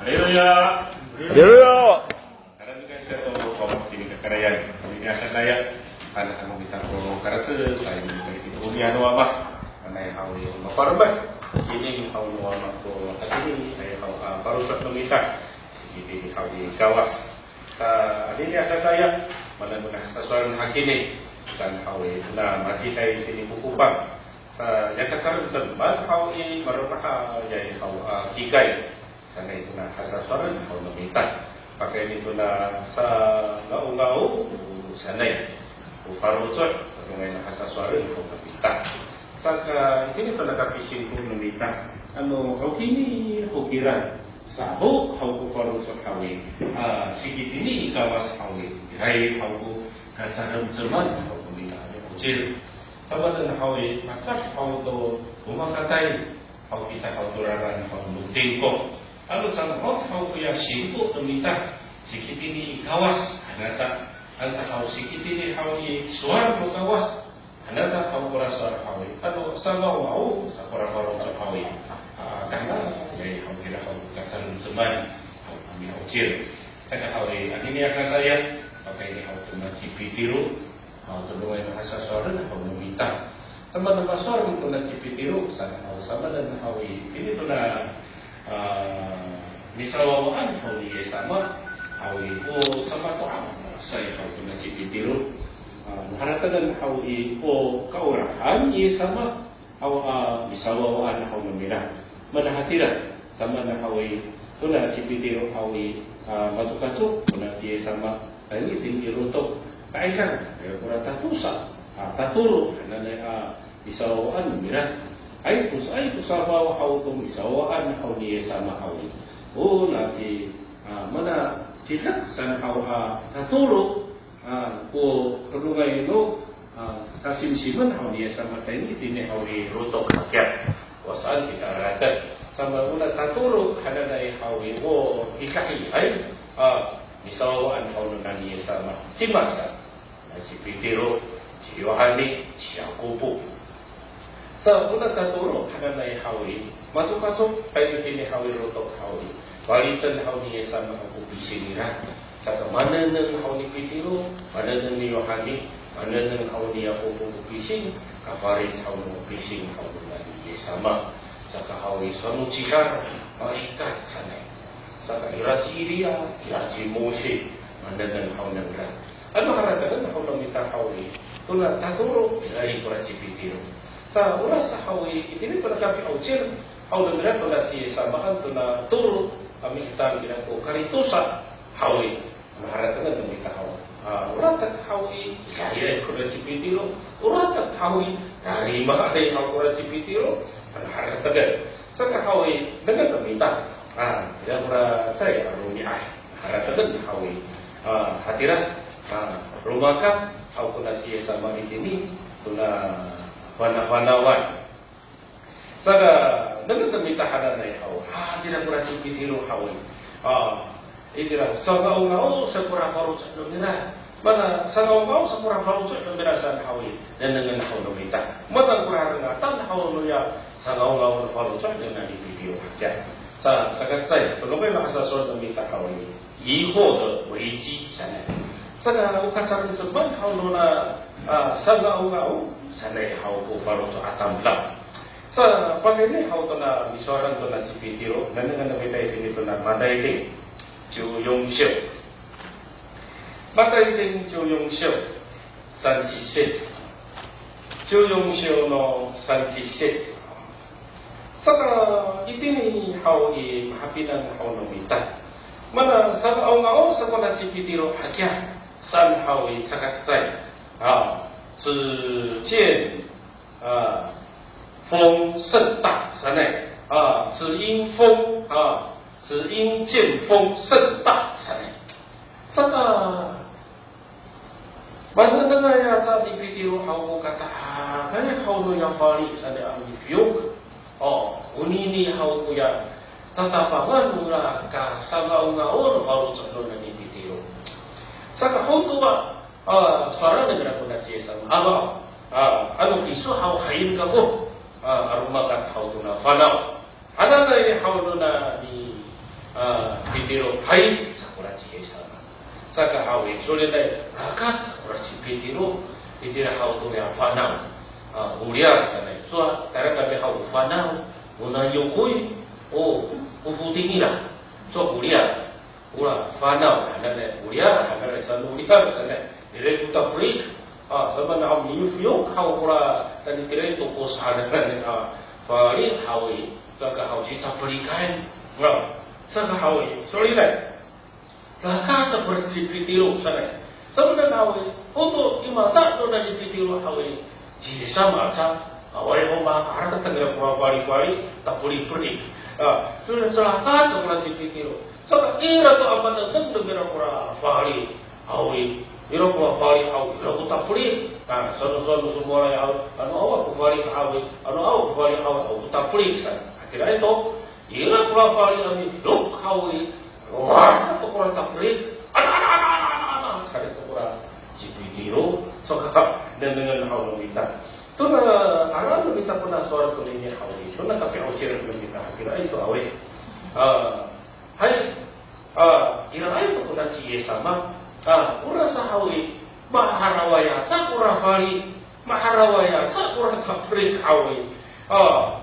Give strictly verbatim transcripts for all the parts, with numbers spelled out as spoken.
Haleluya. Haleluya. Karani kansiya to Wama tini kakarayan. Ini akan saya. Ano kita ko karasa, saya ini ko niya no Wama. Anay haw i maparmed. Ini haw no Wama ko hatini, saya haw a parosok no mita. Siki tini haw i Kawas. Sa, anini asa saya, mana muna sasowalen hakini, saan haw i, na matini tini ko Kopang. Sa, ya kakaremseman haw i, maroma haw, ya i haw, a, kikay. Sanay tona hasasowalen haw no mita. Pakayni tona sangawngaw sanay. Ko faloco', sanay na hasasowalen haw no mita. Saka, itini tona kapisingko no mita. Ano, o kini, o kira. Saho haw ko faloco' haw i, a, siki tini i Kawas haw i, iray haw ko kacaremceman haw ko mita a 'ocil. Tawaden haw i, makat haw to komakatay haw kita haw to lalan haw no tingko. Ano cango'ot haw koya singko no mita, siki tini i Kawas, hanata, hanata haw siki tini haw i sowal no Kawas. Hanata haw kora sowal haw i, ano sangawngaw sa kora faloco' haw i. A, kana, ya i haw kira haw kacaremceman haw kami haw 'ocil. Saka haw i, anini a kakarayan, pakayni haw tona ci Pitiro, haw todongay no hasasowalen haw no mita. Samanen masowal tona ci Pitiro, saka haw samanen haw i, ini tona A, misawawaan haw ni Yis sama, haw i ko samato'asay haw kona ci Pitiro. A, maharatengen haw i ko kaolahan ni Yis sama, haw a misawawaan haw no mira. Mana hatira, samanen haw i kona ci Pitiro haw i, a, matokacok kona ci Yis sama. Tayni itini i lotok, ka'ikang, ira kora tatosa, a, tatolo hananay a misawawaan no mira. Ay, tosaay to safaw haw to misawawaan haw ni Yis sama haw i. O, na ci, a, mana cidek saan haw a tatolo, a, ko todongay no, a, kasimsimen haw ni Yis sama tayni itini haw i lotok hakiya. O saan kita rakat. Sama ona tatolo hananay haw i, o, ikahiay, a, misawawaan haw no nani Yis sama. Cima sa, na ci Pitiro, ci Yohani, ci Yakopo. Sa, ona tatolo hananay haw i, matokacok tayni itini haw i lotok haw i, falicen haw ni Yis sama ko pising nira. Saka manengneng haw ni Pitiro, manengneng ni Yohani, manengneng haw ni Yakopo ko pising, kafalic haw no pising haw no nani Yis sama. Saka haw i, sano cidal, marikat sanay. Saka ira ci Iliya, ira ci Mose, manengneng haw nangra. Ano haratengen haw no mita haw i, tona tatolo, ira i kora ci Pitiro. Sa, orasa haw i, itini tona kapi'ocil haw no mira tona ci Yis samaan tona tolo a mihecaan kira ko kalitosa haw i. Ano haratengen no mita haw. A, oratek haw i, ira i kora ci Pitiro. Oratek haw i, ira i mahaen haw kora ci Pitiro. Ano haratengen. Saka haw i, nengneng no mita. A, ira kora tayra a romi'ad. Haratengen haw i. A, hatira, a, romakat haw kona ci Yis sama itini, kona fanafanawan. Saka, nengneng no mita hananay haw. A, hatira kora ci Pitiro haw i. A, itira, sangawngaw sa kora faloco' no mira. Mana, sangawngaw sa kora faloco' no mira saan haw i. Nengnengen haw no mita. Mana kora rengatan haw noya sangawngaw no faloco' no nani Pitiro hakiya. Sa, saka tayra, todongay no hasasowal no mita haw i. 疑惑的危机 sanay. Saka, o kacaremceman haw nona, a, sangawngaw sanay haw ko faloco' a tamdaw. Sa, pakayni haw tona misowalan tona ci Pitiro, nengnengen no mita itini tona Matay ting ciw yon siw. Matay ting ciw yon siw, san ci sit. Ciw yon siw no san ci sit. Saka itini haw i mahapinang haw no mita. Mana sangawngaw sa kona ci Pitiro hakiya saan haw i saka cecay. A, 只见, a, 风甚大 sanay. A, 只因风, a, 只因见风甚大 sanay. Saka Manengnengay aca ni Pitiro haw ko kata'akay haw noya fali sanay a mifiyok. O, onini haw koya tatapangan nora kasangawngaw no faloco' no nani Pitiro. Saka haw to a, a, sowal nangra kona ci Yis sama. Awa, a, ano kiso haw haen kako, a, a romakat haw tona fanaw. Hananay haw nona ni, A, Pitiro, hay, sa kora ci Yis sama. Saka haw i, so'elinay, rakat sa kora ci Pitiro, itira haw to niya fanaw. A, o riyar sanay. Cowa, tayra kami haw o fanaw, o nanyokoy, o, o foting nira. Cowa o riyar, ora fanaw hananay, o riyar hananay, sano o riyar sanay. Ira ko tapelik, a, samaanay haw miyofiyok haw kora, tayni tira i tokos hananay, a, fali haw i, saka haw citapelikay. A, saka haw i, so'elinay. Rakat sa kora ci Pitiro sanay. Samaanay haw i, o to i mata to na ci Pitiro haw i, ci Yis sama sa, awaay ho makaharateng ira kora falifali, tapelikpelik. A, so, rakat sa kora ci Pitiro. Saka ira to a manengneng no mira kora fali haw i, ira kora fali haw i, ira ko tapelik. A, sano, sano somowalay haw i, ano awa ko fali haw i, ano awa ko fali haw i, awa ko tapelik sa. Hatiraay to, ira kora fali a mifiyok haw i, wa, to kora tapelik, ana, ana, ana, ana, ana, ana, saan to kora ci Pitiro, saka nengnengen haw no mita. Tona, ala no mita kona sowal tonini haw i, tona kapi'ocil no mita, hatiraay to awaay. A, hay, a, iraay to kona ci Yis sama. A, kora sa haw i, maharaway aca kora fali. Maharaway aca kora tapelik haw i. A,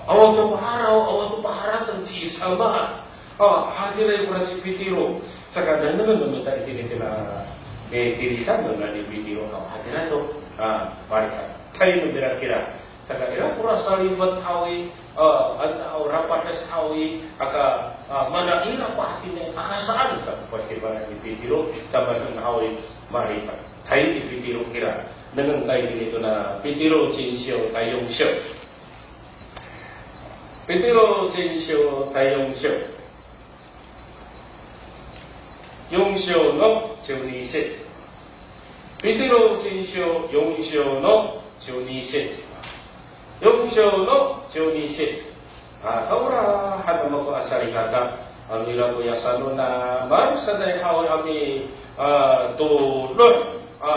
awa to maharaw, awa to maharateng ci Yis sama. A, hatiraay kora ci Pitiro. Saka nengnengen no mita itini tona, e, tirisan no nani Pitiro haw. Hatira to, a, marikatay no mira kira. Saka ira kora salifet haw i, a, ano haw rapades haw i, aka, a, mana ira ko hatiniay, aka saan sa ko pasifana' ni Pitiro, samanen haw i, marikatay ni Pitiro kira. Nengneng ta itini tona Pitiro cinsyo tayong syo. Pitiro cinsyo tayong syo. Yong syo no ciwni sit. Pitiro cinsyo yong syo no ciwni sit. Yong syo no ciwni sit. A, kaolahan no mako a salikaka, ano ira koya sano Namar sanay haw i, a mi, a, tolod, a,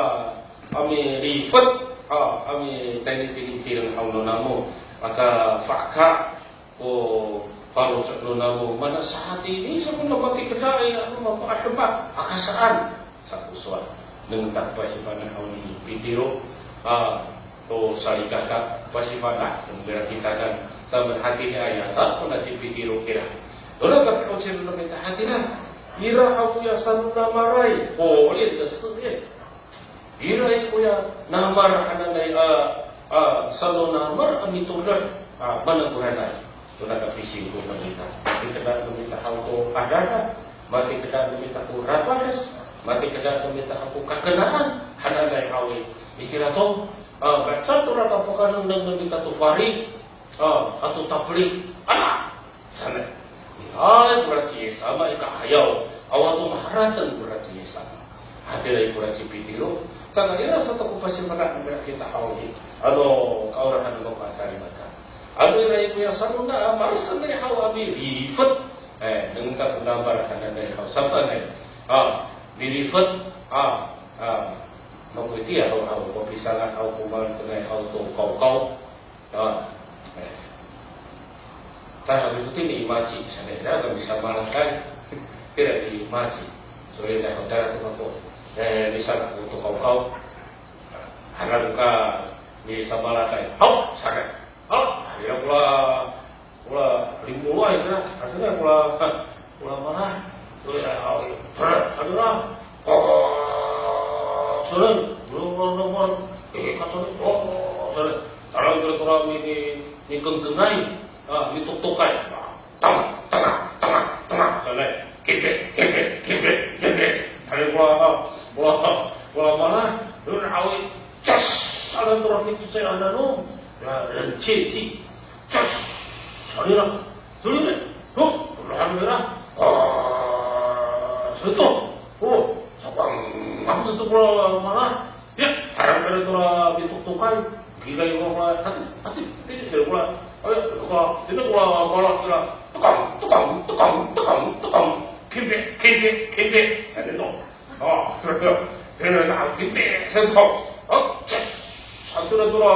a milifet, a, a mi tayni tini tireng haw no namo, aka fahka ko faloco' no namo, mana sahatini sa ko no matikedaay, ano mako a demak, aka saan sa ko sowal. Nengneng ta ko pasifana' haw ni Pitiro, a, to salikaka, pasifana' no mira kitanan, samanen hatiniay aca kona ci Pitiro kira. Tona kapi'ocil no mita hatira, ira haw koya sano Namaray, polin, desengil. Ira i koya Namar hananay, a, a, sano Namar a mitolod, a, mana koranan. Tona kapisingko no mita. Matikeda no mita haw ko adada, matikeda no mita ko rapades, matikeda no mita haw ko kakenaan hananay haw i. Itira to, a, maca tora kapakanengneng no mita to fali, a, ato tapelik. Ala! Sanay. Ay, kora ci Yis sama i ka'ayaw. Awa to maharateng kora ci Yis sama. Hatiraay kora ci Pitiro. Saka ira sato ko pasifana' no mira kita haw i, ano kaolahan no mako a salikaka. Ano ira i koya sano Namar sanay haw a milifet. E, nengneng ta ko Namar hananay haw, samaanay. A, milifet. A, a, mako itiya haw, haw, ko pisanga' haw ko malanay haw to kawkaw. A, e. Tayra to itini i maci, sanay, ira ko misamalatay. Kira i maci. So'elinay haw tayra to mako, e, misanga' ko to kawkaw. Hanaw ka misamalatay. Haw, sanay. Haw, ira kora, kora limoloay kira. Hatira kora, kora mala. Kora, a, kora, kora. O, sanay. Kora, kora, kora, kora. E, kato, o, sanay. Tayra kira kora mi, mi, mikengkengay. A, mitoktokay. Tama, tama, tama, tama. Sanay. Kimpi, kimpi, kimpi, kimpi. Tayra kora, kora, kora mala. Doon haw i. Cas! Adan tora pitocay a nanom. Ya, 冷却剂. Cas! Halira. Halira. Ho, halira. A, sato. O, sapang. Ngam sato kora mala. Ya, harang kora mitoktokan. Gilay kora, ati, ati, ati, sila kora. Ay, kora, sila kora mala kira. Tokang, tokang, tokang, tokang, tokang. Kimpi, kimpi, kimpi. Sanay to. O, sila, sila, kimpi, sanay to. O, cas! Ato na tora,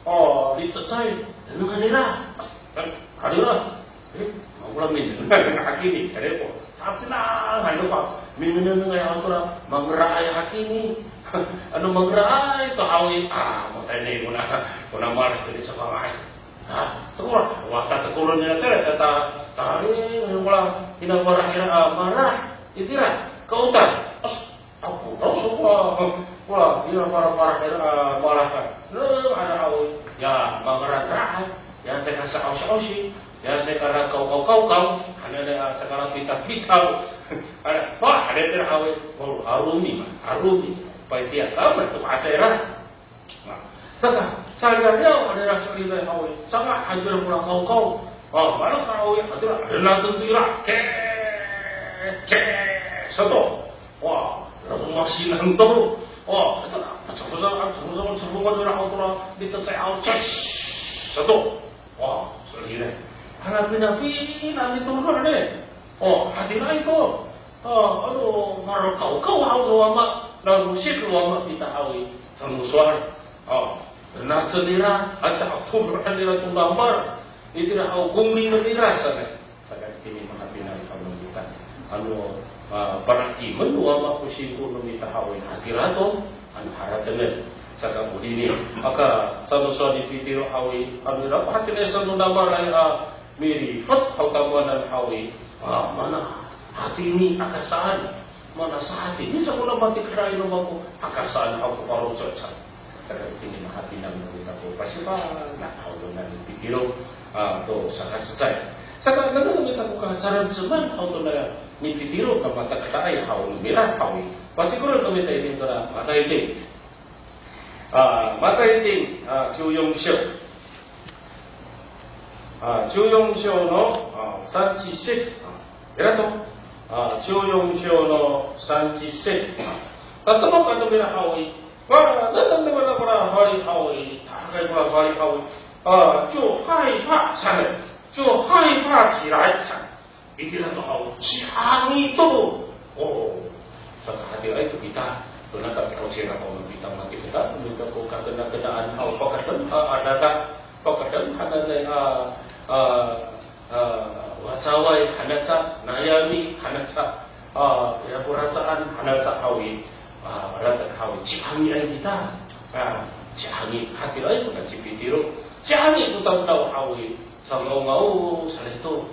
o, pitocay. Ano kanira? Kanira. Eh, maolah minengneng hakini, kare ko. Tapi na, ano pa, minengneng ay ato ra, mangeraay hakini. Ano mangeraay to haw i, a, matayni kona, kona malah tini sa panga'ay. Ha, tekolah, wata tekolen nira tira, tata, tari, wala, ina malah ira, a, malah, itira, kaotan. As, Ako, ako, wa, wa, ira para, para, ira, a, malah ka. Ne, ada aw, ya, mangeran raay, ya, teka sa aw, sa aw si, ya, teka ra kaw, kaw, kaw, kaw, ada, ada, a, teka ra pita, pita, ada, wa, ada, tira aw, wa, haroni, ma, haroni, pa itiya, kama, to, ada, ira. Saka, saka, ya, ada, ra, sa, ira, aw, saka, ada, ra, kaw, kaw, a, mana, aw, ada, ra, ada, na, to, ira, ke, ke, sato. Wa, lato masinan to. Wa, ito na, sato, sato, sato, sato, sato, sato, sato, sato, sato. Wa, so ira. Hana pinapina nito ne. O, hatiraay to. O, ano, marakaw, kaw, haw no wama, nalosik no wama kita haw i, sano sowal. O, nacen nira, aca ako nira to namal. Itira haw, goming nira sanay. Saka itini mahapinang haw no mita. Ano, a, panakimen no wama ko singko no mita haw i, hatira to, ano haratengen. Saka onini, aka, sano sowal ni Pitiro haw i, ano ira pahatiraay sano namalay a, milifet haw tamowanan haw i, a, mana hatini aka saan, mana sahatini sa kona matikeraay no mako aka saan haw ko faloco' sa. Saka itini mahapinang no mita ko pasifana' haw no nani Pitiro, a, to sakacecay. Saka nengneng no mita ko kacarenceman haw to nani Pitiro ka matakeraay haw no mira haw i. Patikolen no mita itini to na, matay itini. A, matay itini, a, ciwyong syo. A, ciwyong syo no, a, sancisit. A, ira to. A, ciwyong syo no sancisit. A, tatenok ato mira haw i. Wa, nengneng no mira kora fali haw i. Tahakay kora fali haw i. A, 就害怕 sanay. 就害怕起来 sanay. Itira to haw, ciangi to. O, saka hatiraay to kita. Tona ka pi'ocira haw no kita matikera, no mita ko kakenakenaan haw, pakaden, a, anata, pakaden hananay, a, a, a, wacaway hanata, nayami hanata, a, ya, koracaan hanata haw i, a, ratek haw i, ciangiay kita. A, ciangi, hatiraay kona ci Pitiro. Ciangi to tamdaw haw i, Sangawngaw sa ito.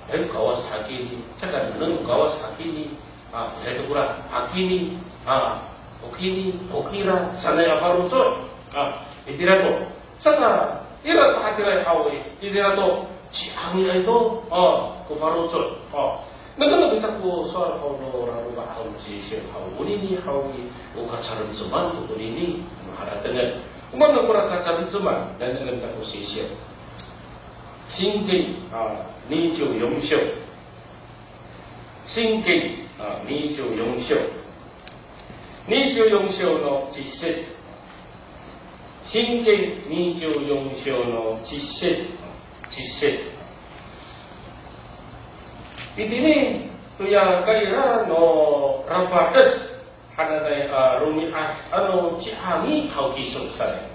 Ay, Kawas hakini. Saka nengneng Kawas hakini. A, ira to kora, hakini. A, okini, okira, sanay a faloco'. A, itira to. Saka, ira to hatiraay haw i, itira to. Ciangiay to. A, ko faloco'. A. Nengneng no mita ko sowal haw no laloma' haw no sisyo haw. Onini haw i, o kacarenceman to onini, ano haratengen. O maan kora kacarenceman, nengneng no mita ko sisyo. Singkin, a, niciw yong syo. Singkin, a, niciw yong syo. Niciw yong syo no cisit. Singkin, niciw yong syo no cisit. Cisit. Itini, toya kaira no rapades hananay a romi'ad, ano ciangi haw kiso sanay.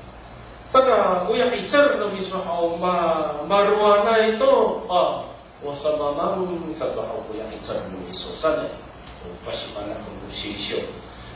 Saka, oya 'icel no miso haw ma, marowanay to, a, o samamang sato haw koya 'icel no miso sanay. O pasifana' ko no sisyo.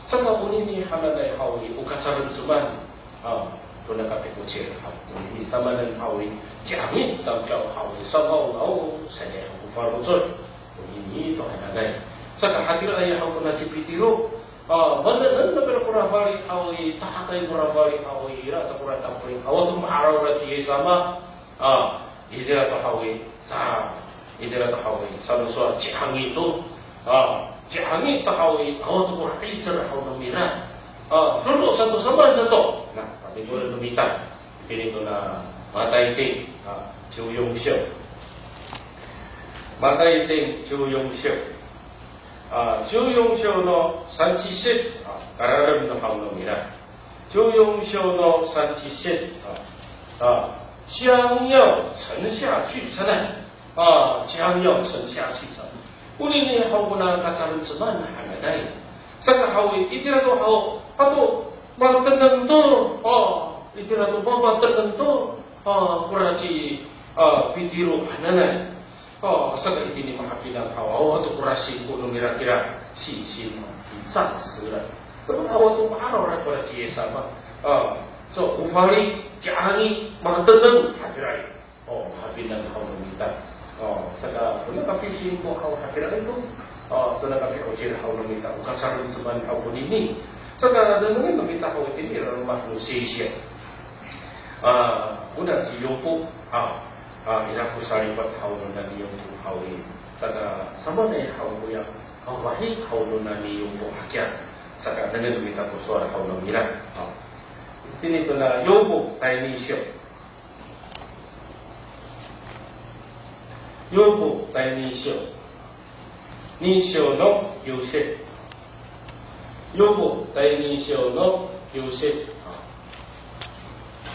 Saka onini hananay haw i, o kacarenceman. A, tona ka pikocir haw. Onini samanen haw i, ciangi tamdaw haw i, samaw haw, sanay haw ko faloco'. Onini to hananay. Saka hatiraay haw kona ci Pitiro. A, manengneng no mira kora fali haw i, tahakay kora fali haw i, ira sa kora tapoling. Awa to ma'araw ira ci Yis sama. A, itira to haw i, sa, itira to haw i, sano sowal ciangi to. A, ciangi to haw i, awa to kora 'icel haw no mira. A, dodo sato samaan sato. Na, patikolen no mita. Itini to na, Matay ting, a, ciw yong syo. Matay ting, ciw yong syo. A, ciw yong syo no sancisit, a, kararem no haw no mira. Ciw yong syo no sancisit, a, a, 将要沉下去 sanay. A, 将要沉下去 sanay. Onini haw kona kacarenceman hananay. Saka haw i, itira to haw, ato, mateneng to, a, itira to, ma, mateneng to, a, kora ci, a, Pitiro hananay. O, saka itini mahapinang haw, awa to kora singko no mira kira, 信心哦，很丧失了。Saka awa to ma'araw kora ci Yis sama. A, so, o fali, ki'angi, mateneng, hatiraay. O, mahapinang haw no mita. O, saka, kona kapisingko haw hatiraay to. O, kona kapi'ocil haw no mita, o kacarenceman haw konini. Saka, nengnengen no mita haw itini, laloma' no sisiya. A, kona ci Yopo, a, a, ira ko salifet haw no nani Yopo haw i. Saka, samaanay haw koya, a, fafahi haw no nani Yopo hakiya. Saka, nengnengen no mita ko sowal haw no mira. A. Itini tona Yopo, tayni siyo. Yopo, tayni siyo. Ni siyo no, yosit. Yopo, tayni siyo no, yosit.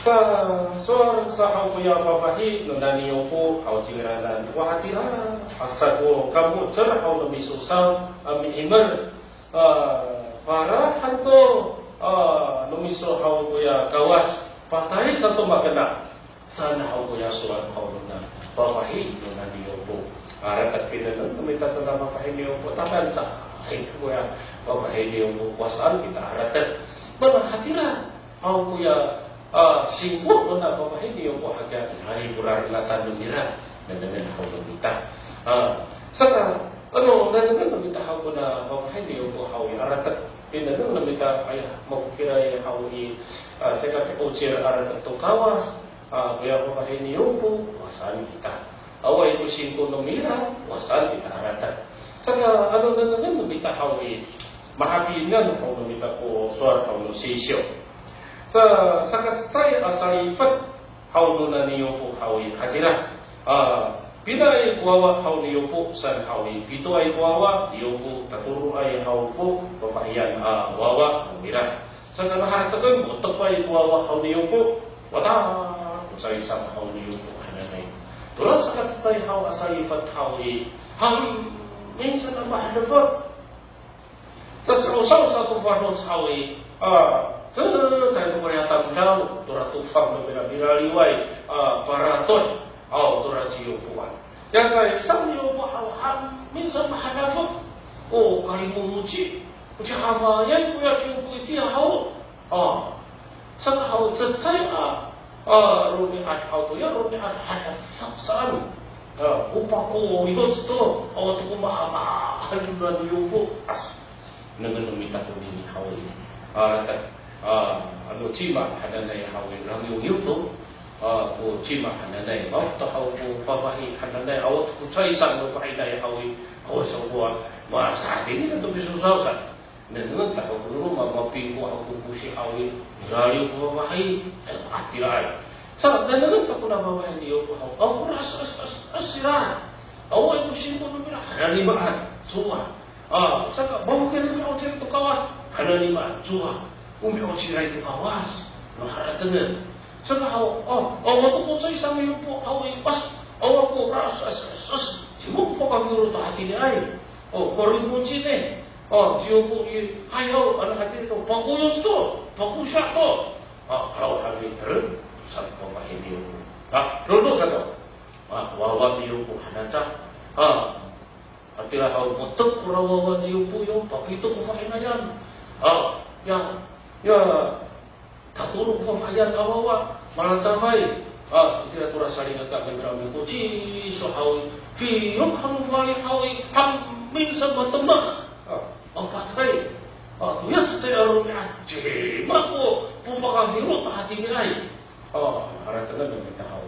Sa, sowal sa haw koya fafahi no nani Yopo haw cingraan. Wa hatira, asa ko kamo^cel haw no miso sa, a mi'imer. A, para han to, a, no miso haw koya Kawas, patay sato makena. Saan haw koya sowal haw nona fafahi no nani Yopo. A, rakat pinengneng no mita tona fafahi ni Yopo, takan sa, hay koya fafahi ni Yopo, wa saan kita a rakat. Mana hatira haw koya, a, singko nona fafahi ni Yopo hakiya, hay kora rengatan no mira, nengnengen haw no mita. A, saka, ano, nengnengen no mita haw kona fafahi ni Yopo haw i, a rakat pinengneng no mita, aya, mafokiray haw i, a, caka pi'ocil a rakat to Kawas. A, koya fafahi ni Yopo, wa saan kita. Awaay ko singko no mira, wa saan kita a rakat. Saka, ano, nengnengen no mita haw i, mahapinang haw no mita ko sowal haw no sisiyo. Sa, saka cecay a salifet haw no nani Yopo haw i, hatira. A, pinaay ko wawa haw ni Yopo, saan haw i, pitoay ko wawa ni Yopo, tatoloay haw ko fafahiyan a wawa no mira. Saka maharateng ko tepay ko wawa haw ni Yopo, wata ko caysang haw ni Yopo hananay. Tora saka cecay haw a salifet haw i, hamin sa a mahenefek. Sa, caosaw sato faloc haw i, a, cecay to kora tamdaw, tora tofang no mira, miraliway, a, paratoh, a, tora ci Yopoan. Ya caysang ni Yopo haw hamin sa mahenefek. O, kalimomoci. O, ci'amayay koya ci Yopo itiya haw. A, saka haw cecay a, a, romi'ad haw to, ya romi'ad henefek saan. A, o pakoyoc to, awa to ko maamaen nani Yopo. As, nengnengen no mita konini haw i. A, ta, a, ano cima hananay haw i, rangiwngiw to. A, o cima hananay, maof to haw ko fafahi hananay, awa to ko caysang no fa'inay haw i, awa sa ko, a, ma, sa, ini sa to pisosaw sa. Nengnengen ta haw ko no roma, mapingko haw ko kosi haw i, miraliw ko fafahi, ay, hatiraay. Sa, nengnengen ta kona fafahi ni Yopo haw, awa kora as, as, as, as, sira. Awaay ko singko no mira, hananimaan, cowa. A, saka, mafokil no mi'ocil to Kawas, hananimaan, cowa. O mi'ociray to Kawas, maharatengen. Saka haw, a, awa to ko caysang ni Yopo haw i, as, awa kora as, as, as, as, cima ko pakafilo to hatiniay. O, kori moci ne. O, ci Yopo i, hay haw, ano hatini to, pakoyoc to, pakosiya to. A, kalaw han i, teren, sa ko fafahi ni Yopo. A, dodo sato. A, wawa ni Yopo hanaca. A, hatira haw, motek kora wawa ni Yopo yo, papito ko fa'inayan. A, ya, ya, tatolo ko fafahiyan a wawa, malacafay. A, itira tora salikaka mira mikoci, so haw i, firok han no fali haw i, hamin sa matemek. A, mapatay. A, toya cecay a romi'ad, cima ko, ko pakafilo to hatiniay. A, haratengen no mita haw.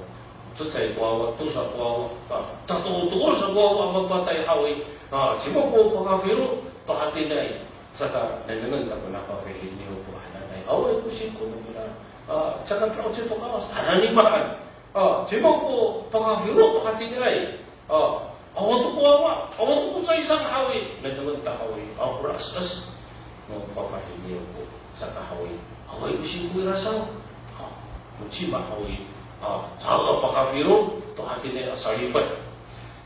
Cecay ko wawa, tosa ko wawa, a, tatotoor sa ko wawa a mapatay haw i. A, cima ko pakafilo to hatiniay. Saka nengnengen ta kona fafahi ni Yopo hananay. Awaay ko singko no mira. A, caka pi'ocil to Kawas, hananimaan. A, cima ko pakafilo to hatiniay. A, awa to ko wawa, awa to ko caysang haw i, nengnengen ta haw i, awa kora as, as. No fafahi ni Yopo, saka haw i, awaay ko singko ira saw. A, no cima haw i, a, caka pakafilo to hatiniay a salifet.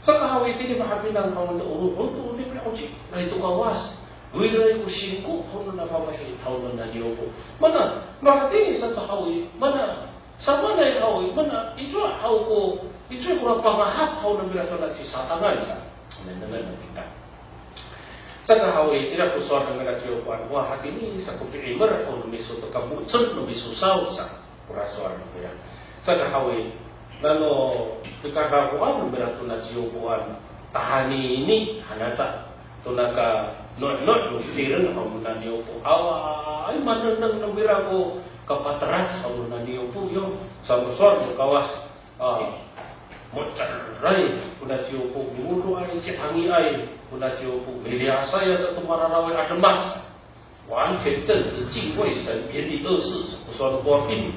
Saka haw i, itini mahapinang haw i, o, o, o, nipi'oci, nai to Kawas. O ira ko singko haw nona fafahi haw no nani Yopo. Mana, mahatini sato haw i, mana, Samanay haw i, mana, icowa haw ko, icowa ko pangahap haw no mira to na ci Satangan sa. Nengnengen no mita. Saka haw i, ira ko sowal no mira ci Yopoan, wa, hatini sa ko pi'imer haw no miso to ka mo^cel no miso saw sa. Kora sowal no mira. Saka haw i, nano pikadafoan no mira to na ci Yopoan, tahanini hanata. To naka no', no', no' tireng haw no nani Yopo. Awaay manengneng no mira ko kapatelac haw no nani Yopo yo. Sano sowal no Kawas. A, mo^celay kona ci Yopo, miwodoay, ci'angiay kona ci Yopo, miliyasay aca to mararaway a demak. 完全正直敬畏神，远离恶事，ko sowal no Kawas i,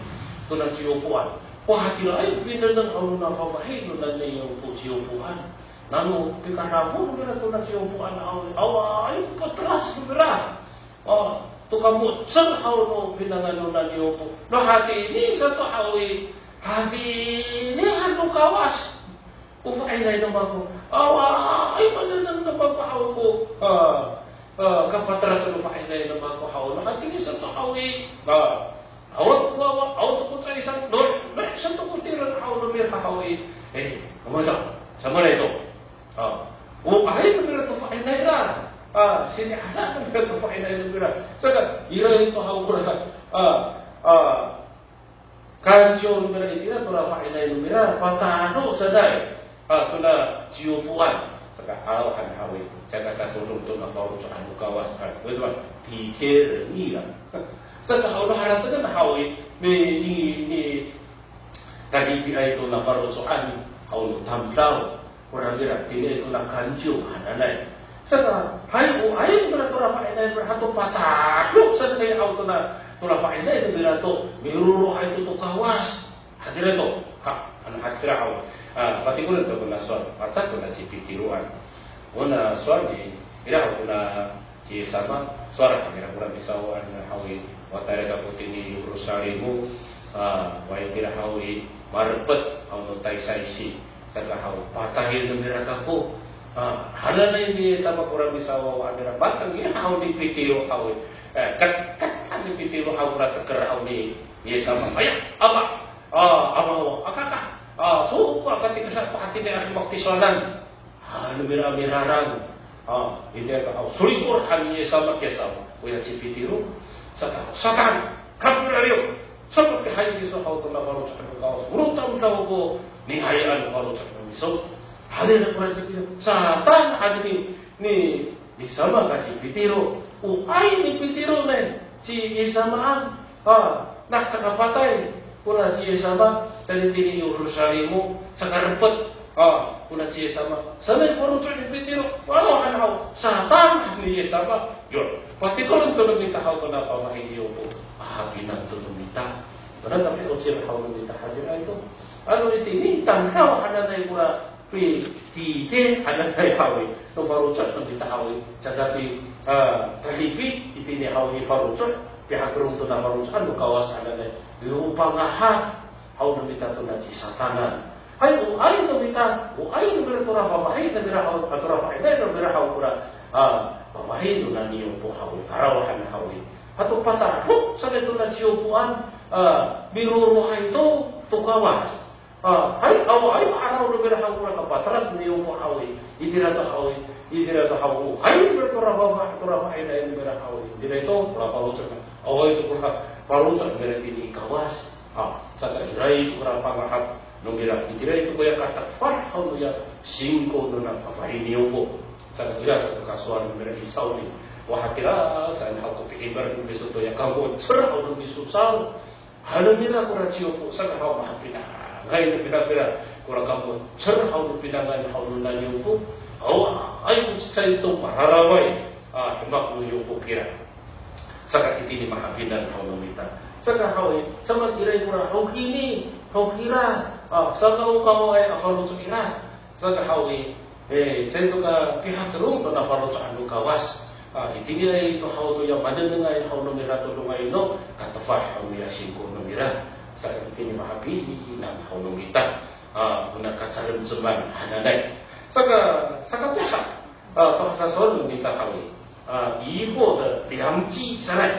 kona ci Yopoan. Wa, hatiraay pinengneng haw no na fafahi no nani Yopo ci Yopoan. Nano pikadafo no mira to na ci Yopoan, awaay, awaay patelac no mira. O, to ka mo^cel haw no pinangan no nani Yopo. No hatini sato haw i, hatini han no Kawas. O fa'inay no mako. Awaay manengneng no mako haw ko, a, a, kapatelac no fa'inay no mako haw. No hatini sato haw i, a, awa, awa, awa to ko caay sa, no, no, sato ko tireng haw no mira haw i. E, kamata, samanay to. A, o, ahay no mira to fa'inay ra. A, sini'ada no mira to fa'inay no mira. Saka, ira to haw kora, a, a, kanciw no mira itira to ra fa'inay no mira, patado sanay. A, to na ci Yopoan. Saka, aw han haw i, caay ka tatodong to na faloco' han no Kawas han. Wi, tikiren nira. Saka, aw no haratengen haw i, mi, mi, mi, talipiay to na faloco'an haw no tamdaw. Kora mira, tini to na kanciw hananay. Saka, hay, o, ay, mira to ra fa'inay, mira to patado sanay haw to na, to ra fa'inay, mira to, mirorohay to to Kawas. Hatira to, ha, ano hatira haw. A, patikolen to kona sowal, pacak kona ci Pitiroan. Kona sowal ni, ira haw kona Ci Yis sama, sowal han nira kora misawawaan haw i, "Wa tayra kako tini Yerusalimo, a, wa itira haw i, marepet haw no taysaysay, saka haw patayay no mira kako." A, hananay ni Yis sama kora misawawaan nira, matengil haw ni Pitiro haw i, e, kat, kat ni Pitiro haw kora teker haw ni Yis sama, "Aya, Ama, a, Ama, aka ka, a, so ko aka tikerak pahatini a demak tisowanan." Ano mira, mirarang. A, itiya ka, aw, solikor han ni Yis sama, Yis sama. Oya ci Pitiro, saka, "Satan, kapilaliw. Saka pihayi iso haw to na faloco' no Kawas. Olo tamdaw ko nihayaan faloco' no miso." Hanira kora ci Pitiro, "Satan," han ni, ni, ni Yis sama ka ci Pitiro. O ay ni Pitiro ne, ci Yis samaan. A, na caka patay kora ci Yis sama, tayni tini Yerusalimo, caka repet, a, kora ci Yis sama. Sanay faloco' ni Pitiro, falohan haw, Satan ni Yis sama. Yo, patikolen to no mita haw kona fafahi ni Yopo. A, pinang to no mita. Kona tapi ocir haw no mita hatiraay to. Ano itini tamdaw hananay kora pi, titi hananay haw i, no faloco' no mita haw i, saka pi, a, talipi, itini haw i faloco', pihakelong to na faloco'an no Kawas hananay, yo pangahap haw no mita to na ci Satanan. Hay, o ay no mita, o ay no mira kora fafahi no mira haw, a, kora fafahi no mira haw kora, a, fafahi no nani Yopo haw i, karawahan haw i. Ato patado sanay to na ci Yopoan, a, mirorohay to, to Kawas. A, hay, awaay, ma'araw no mira haw kora kapatelac ni Yopo haw i, itira to haw i, itira to haw i, hay, mira to ra fafa, to ra fa'inay no mira haw i, itira to, kora faloco', awaay to kora faloco' no mira tini i Kawas. A, saka iraay to kora pangahap no mira, itiraay to koya katefad haw noya singko no na fafahi ni Yopo. Saka ira sa ko kasowal no mira i sawni, wa hatira saan haw ko pi'imer no miso toya kamo^cel haw no miso saw. Halo nira kora ci Yopo, saka haw mahapinangay no pira, pira kora kamo^cel haw no pinangan haw no nani Yopo. Awaay ko cecay to mararaway a demak no Yopo kira. Saka itini mahapinang haw no mita. Saka haw i, samaan ira kora haw kini, haw kira, a, saka o kawaay a faloco' ira. Saka haw i, e, caay to ka pihakelong to na faloco'an no Kawas. A, itiniay to haw toya manengnengay haw no mira to dongay no katefad haw noya singko no mira. Saka itini mahapinang haw no mita. A, kona kacarenceman hananay. Saka, saka tosa, a, pasasowal no mita haw i, a, 疑惑的良机 sanay.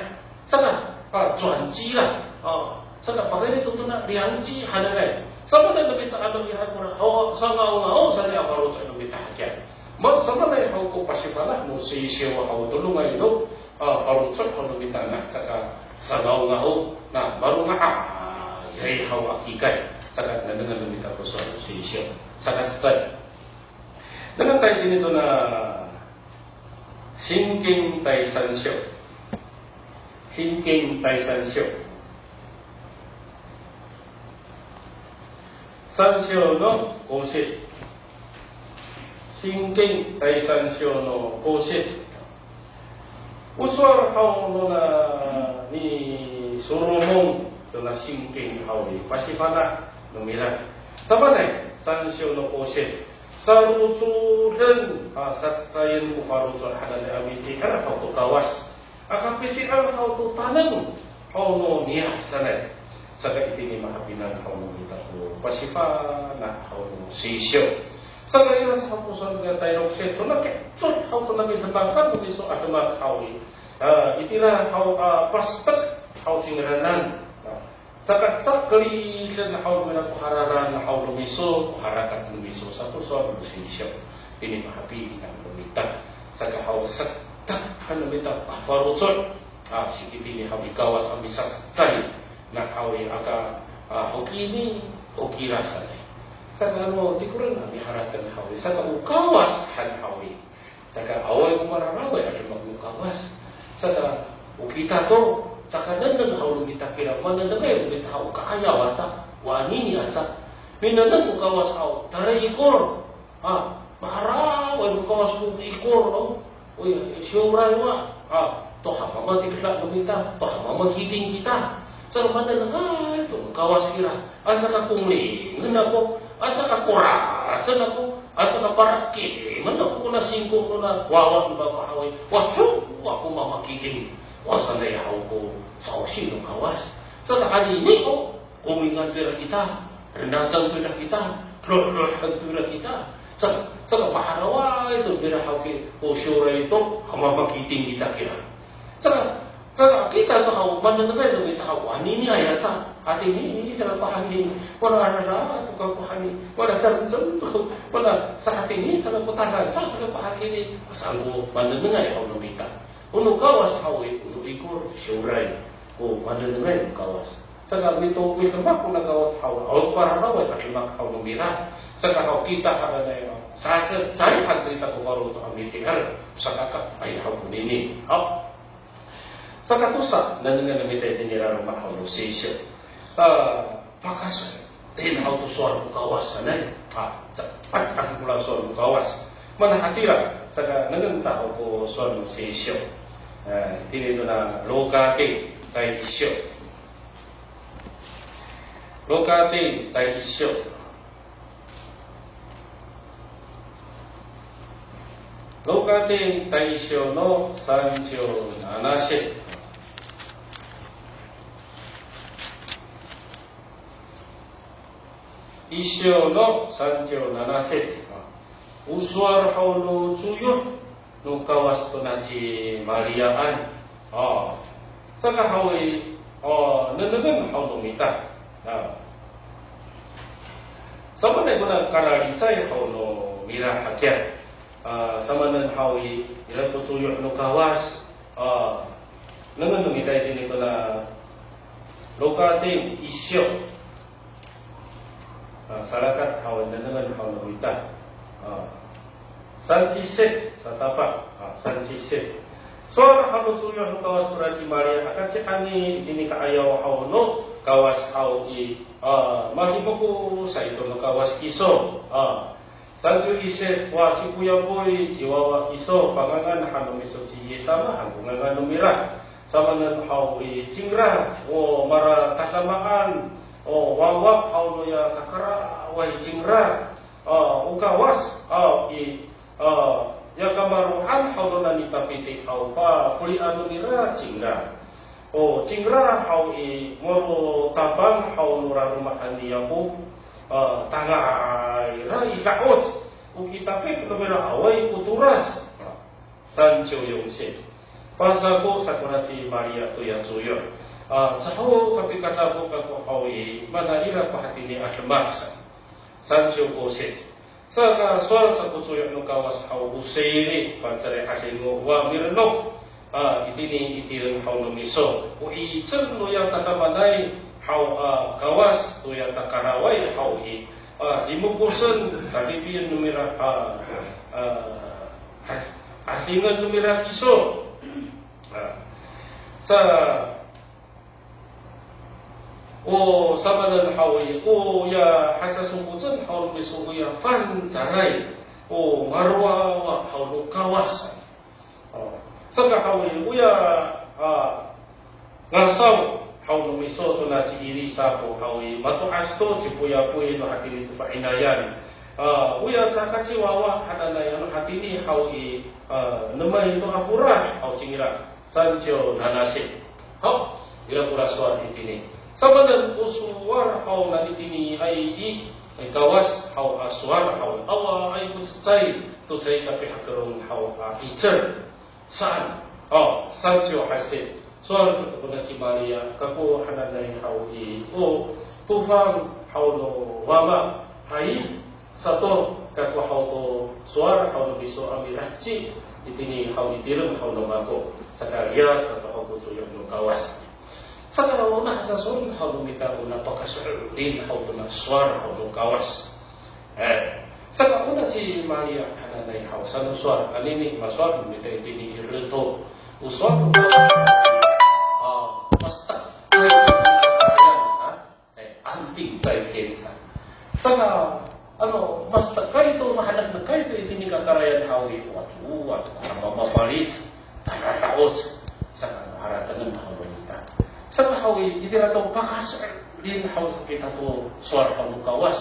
Saka, a, 转机啦. A, Saka pakayni to tona 良机 hananay. Samaanay no mita ano ira kora haw, sangawngaw sanay a faloco' no mita hakiya. Ma samaanay haw ko pasifana' no Seysyo haw todongay no, a, faloco' haw no mita na, saka sangawngaw na malonga'ay haw a kikay. Saka nengnengen no mita ko sowal no Seysyo. Saka cecay. Nengneng ta itini tona Singking tay sansyo. Singking tay sansyo. Sansyo no kosit. Singking tay sansyo no kosit. O sowal haw nona ni Solomon tona Singking haw i pasifana' no mira. Samaanay, sansyo no kosit. Sarocoden, a, sacecayen ko faloco' hananay a miti'er haw to Kawas. Aka piti'er haw to taneng haw no niyah sanay. Saka itini mahapinang haw no mita ko pasifana' haw no Seysyo. Saka ira sa haw ko sowal no mita tay loksit, tona kecod haw tona midemak no miso a demak haw i. A, itira haw, a, pastek haw cingraanan. A, saka cakeliden haw no mira ko hararan haw no miso, ko harakat no miso, sa ko sowal no Seysyo. Itini mahapinang no mita. Saka haw setak han no mita a faloco'. A, saka itini haw i Kawas a misacecay. Na haw i aka, a, hokini, hokira sanay. Saka ano tikolen a miharateng haw i, saka o Kawas han haw i. Saka awaay ko mararaway a demak no Kawas. Saka o kita to, saka nengneng haw no mita kira, manengnengay no mita haw ka'ayaw aca, o anini aca. Minengneng ko Kawas haw, taraikor. A, ma'araw ko Kawas ko ikor, o. O ya, siyoray wa. A, to ha mamatira no mita, to ha mamakiting kita. Sa manengnengay to Kawas kira. Asa ka konglingan ako, asa ka koracen ako, asa ka parakimen ako kona singko kona wawa no mapahaway. Wa, ho, ako mamakiting. Wa, sanay haw ko sa'osi no Kawas. Sa anini, o. Konglingan to ira kita, rendasan to ira kita, loh-lohen to ira kita. Sa, sa ka paharaway to ira haw ki, o siyoray to, ha mamakiting kita kira. Sa, sa kita to haw, manengnengay to kita haw, anini aya sa, hatini, sa ka pahanini, wala rara to ka pahanini, wala sa, sa, wala sa hatini, sa ka patanan, sa, sa ka pahanini, sa ko manengnengay haw no mita. O no Kawas haw i, o no ikor, siyoray, ko manengnengay no Kawas. Saka mito, midemak kona Kawas haw, awa ko mararaway a demak haw no mira. Saka haw kita hananay, saka caay han kita ko faloco' a miti'er, saka ka, ay haw konini. Haw. Saka tosa, nengnengen no mita itini i laloma' haw no Seysyo. A, pakaso'elin haw to sowal no Kawas sanay. A, ta, a, a, ko sowal no Kawas. Mana hatira, saka nengneng ta haw ko sowal no Seysyo. A, itini tona Lokating tay isyo. Lokating tay isyo. Lokating tay isyo no sanciw nanasit. Isyo no sanciw nanasit. O sowal haw no coyoh no Kawas tona ci Mariyaan. A, saka haw i, a, nengnengen haw no mita. A. Samaanay kona kalalicay haw no mira hakiya. A, samanen haw i, ira ko coyoh no Kawas. A, nengnengen no mita itini kona Lokating isyo. A, sarakat haw i, nengnengen haw no mita. A, sanciw sit, satapang. A, sanciw sit. Sowal haw no coyoh no Kawas kora ci Mariya, aka ci Ani, itini ka'ayaw haw no Kawas haw i, a, malimoko saito no Kawas kiso. A, sanciw isit, wa sikoyapoy, ciwawa kiso, pangangan han no miso ci Yis sama han ko ngangan no mira. Samanen haw i, cingra, o malatadamaan, o wawa haw noya kakaraway cingra, a, o Kawas haw i, a, ya kamaro'an haw nona ni Tafiti haw, pafelian no mira cingra. O cingra haw i, ngolo tapang haw no laloma'an ni Yakop, a, tangayra i da'oc, o kitafik no mira awaay ko tolas. Sanciw yonsit. Pasako sa kora ci Mariya toya coyoh. A, caho kapikadafo kako haw i, mana ira ko hatini a demak sa. Sanciw ko sit. Saka sowal sa ko coyoh no Kawas haw o siri, fangcalay 'adingo wa mirenok. A, itini i tireng haw no miso. O 'icel noya tadamaanay haw a Kawas toya takaraway haw i. A, limokosen, talipien no mira, a, a, a, 'adingen no mira kiso. A, sa, o samanen haw i, oya hasasongkocen haw no miso oya fangcalay, o marowawa haw no Kawas. O, saka haw i, oya, a, ngasaw haw no miso tona ci Ilisa ko haw i, mato'as to cipoyapoy no hatini to fa'inayan. A, oya caka ciwawa hananay ano hatini haw i, a, nemay to a folad haw cingra. Sanciw nanasit. Haw, ira ko ra sowal itini. Samanen o sowal haw na itini ay i, ay Kawas haw a sowal haw. Awaay ko cecay to caay kapihakelong haw a 'icel. Saan. O, sanciw hasit. Sowal to kona ci Maria, kako hananay haw i, o tofang haw no Wama, hay, sato kako haw to sowal haw no miso a milaheci itini haw i tireng haw no mako. Saka riyar sato haw ko coyoh no Kawas. Saka ona hasasowal haw no mita ona pakaso'elin haw tona sowal haw no Kawas. E, saka ona ci Maria hananay haw, sano sowal anini masowal no mita itini i rengto. O sowal no Kawas, a, masetek. Ayan, a. E, 安定在天 sa. Saka, ano, masetekay to, mahaneknekay to itini kakarayan haw i, wato, wato, mapafalic, tada'oc, saka ano haratengen haw no mita. Saka haw i, itira to pakaso'elin haw sa kita to sowal haw no Kawas.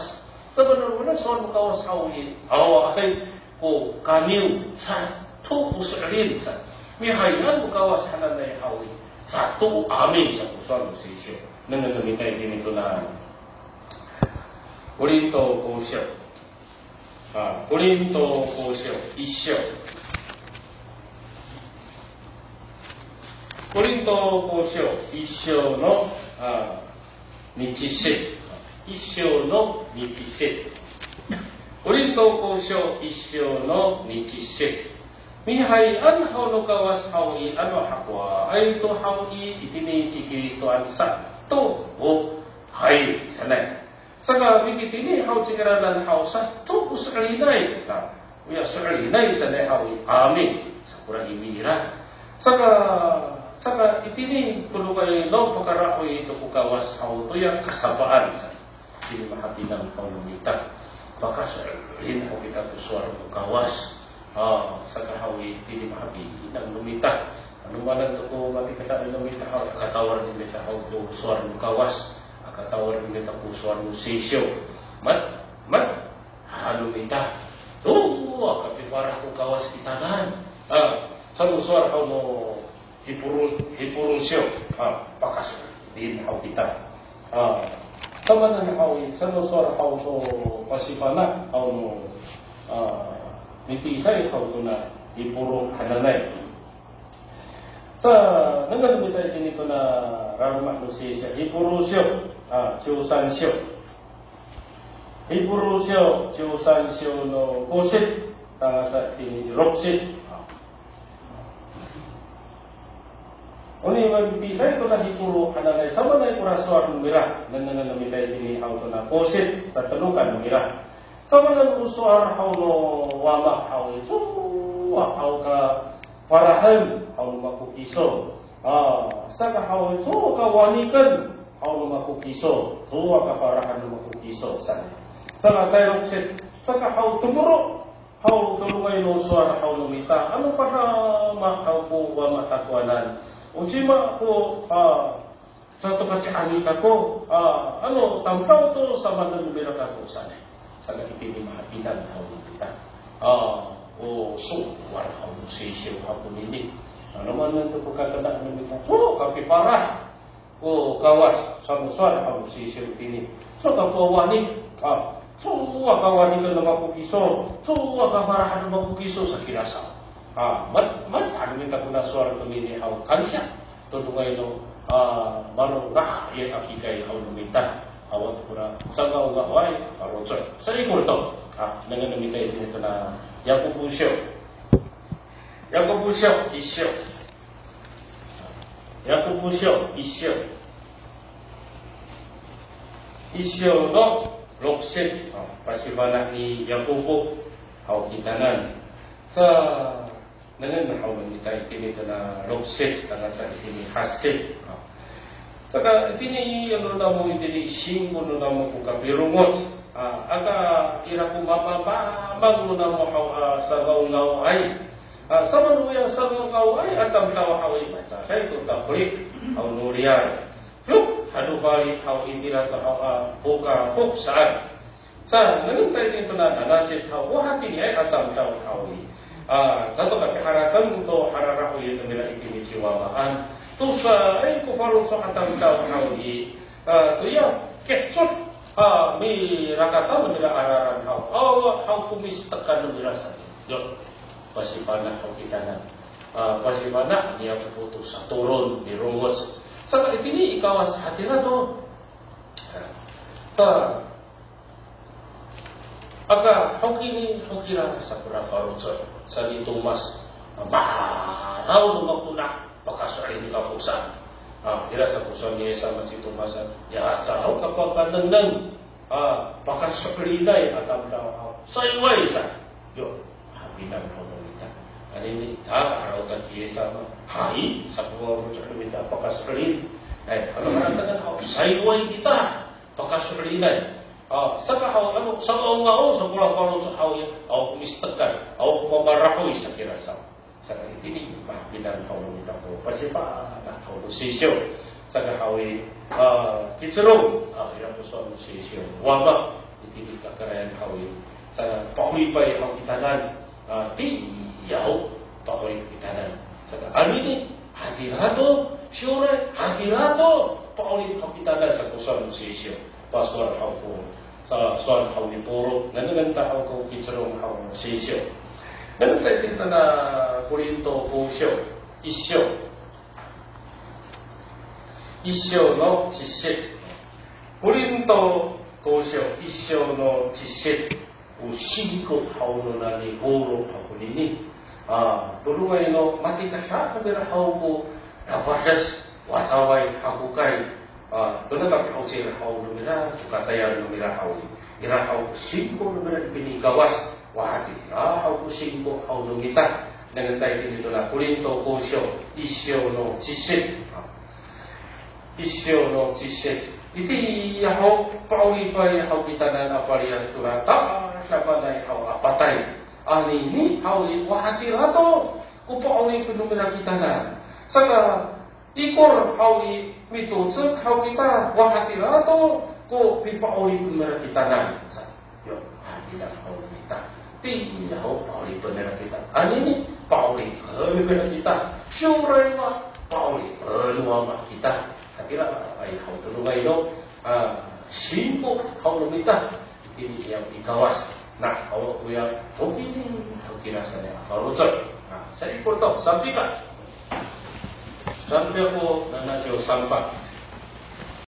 Saka ano sowal no Kawas haw i, awaay ko kaniw sato ko so'elin sa. Mihayan ko Kawas hananay haw i, sato ko 'amin sa ko sowal no sisyo. Nengneng no mita itini tona Korinto kosyo. A, Korinto kosyo, isyo. Korinto kosyo, isyo no, a, nicisit. Isyo no nicisit. Korinto kosyo, isyo no nicisit. Mihayan haw no Kawas haw i, ano hakowaay to haw i, itini ci Kristoan sato, o, hay sanay. Saka mikitini haw cingraan haw sato ko so'elinay. Ta, oya so'elinay sanay haw i, 'amin. Sakora imi ira. Saka, saka itini todongay no pakara'oy to ko Kawas haw toya kasapaan sa. Itini mahapinang haw no mita. Pakaso'elin haw kita to sowal no Kawas. A, saka haw i, itini mahapinang no mita. Ano maanen to ko matikedan no mita haw, aka tawal no mita haw to sowal no Kawas. Aka tawal no mita ko sowal no sisyo. Mat, mat, ano mita. O, aka pifarah ko Kawas kitanan. A, sano sowal haw no Hipuru, Hipuru syo, a, pakaso'elin haw kita. A, samanen haw i, sano sowal haw to pasifana' haw no, a, mitiihay haw tona Hipuru hananay. Sa, nengneng no mita itini tona laloma' no sisyo, Hipuru syo, a, ciwsan syo. Hipuru syo, ciwsan syo no kosit, tangasa itini roksit. Oni mitiihay tona Hipuru hananay, samaanay kora sowal no mira, nengnengen no mita itini haw tona kosit, tatelokan no mira. Samaanay ko sowal haw no Wama haw i, cowa haw ka farahen haw no mako kiso. A, saka haw i, cowa ka waniken haw no mako kiso, cowa ka farahen no mako kiso saan. Saka tayroksit, saka haw tomoro' haw todongay no sowal haw no mita, ano padama haw ko Wama takowanan. O cima ko, a, sato ka ci'ami kako, a, ano tamdaw to samaanen no mira kako saan. Saka itini mahapinang haw no mita. A, o sowal haw no sisyo haw konini. Ano maanen to ko kakena no mita, o kapifarah ko Kawas, sano sowal haw no sisyo itini. Saka ko wanik, a, cowa ka waniken no mako kiso, cowa ka farahen no mako kiso saan kira sa. A, mat, mat, ano mita kona sowal konini haw, kansiya. Todongay no, a, malonga' i a kikay haw no mita. Awa to kora sangawngaway a faloco'. Sa ikor to. A, nengneng no mita itini tona Yakobo syo. Yakobo syo, isyo. Yakobo syo, isyo. Isyo no loksit. A, pasifana' ni Yakobo haw kitanan. Sa, nengneng haw no mita itini tona loksit, tangasa itini hasit. A. Saka itini ano namo itini singko no namo ko kapirongoc. A, aka ira ko mamamamang no namo haw a sangawngaway. A, samanoya sangawngaway a tamdaw haw i, mahecaday to tapeli haw no riyar. Yok, hado fali haw itira to haw a pokapok saan. Sa, nengneng ta itini tona nanasit haw, o hatiniay a tamdaw haw i. A, sato kapiharateng to hararahoyen no mira itini ci wamaan. Tosaay ko faloco' a tamdaw haw i. A, toya kecot a mirakatan no mira a lalan haw. Awa haw ko mistekan no mira sa. Yo, pasifana' haw kitanan. A, pasifana' niya ko to satoron mirongoc. Saka itini i Kawas hatira to. A, ta, aka, hokini, hokira, sa kora faloco' sa ni Tomas, ma'araw no mako na pakaso'elin i kaposan. A, ira sa ko sowal ni Yis sama ci Tomas, ya, sa haw kapakanengneng, a, pakaso'elinay a tamdaw haw. Sayway sa. Yo, hapinang haw no mita. Anini, ta, araw ta ci Yis sama. Hay, sa ko faloco' no mita pakaso'elin. Ay, ano ka, ano ka, haw, sayway kita. Pakaso'elinay. A, saka haw, ano, saka o nga'ay, sa kora faloco' haw ya, awa ko mistekan, awa ko mamarahoy sa kira sa. Saka itini, mahapinang haw no mita ko pasifana' haw no sisyo. Saka haw i, a, kicelong, a, ira ko sowal no sisyo. Wama, itini kakarayan haw i. Saka pa'oripay haw kitanan. A, tiya ho pa'orip kitanan. Saka anini, hatira to, siyoray, hatira to pa'orip haw kitanan sa ko sowal no sisyo. Pasowal haw ko, sa, sowal haw ni Pawlo, nengnengen ta haw ko kicelong haw no sisyo. Nengneng ta itini tona Korinto kosyo, isyo. Isyo no cisit. Korinto kosyo, isyo no cisit. O singko haw no nani Pawlo haw konini. A, todongay no matikada no mira haw ko, a, pades, wacaway, hakokay. A, tona kapi'ocil haw no mira, ko katayal no mira haw i. Ira haw ko singko no mira itini i Kawas. Wa, hatira haw ko singko haw no mita. Nengneng ta itini tona Korinto kosyo, isyo no cisit. A. Isyo no cisit. Itiya ho, pa'oripay haw kitanan a paliyas tora tadamanay haw a patay. Anini haw i, wa, hatira to ko pa'orip no mira kitanan. Saka, ikor haw i, mitocek haw kita, wa, hatira to ko pipa'orip no mira kitanan. Sa, yo, hatira haw kita. Tiya ho, pa'oripen nira kita. Anini, pa'oripen nira kita. Siyoray wa, pa'oripen wama kita. Hatiraay haw todongay no, a, singko haw no mita. Itini i Kawas. Na, awa koya, hokini, hokira sanay a faloco'. Na, sa ikor to, sanpika. Sanpiko nanasiw sanpa.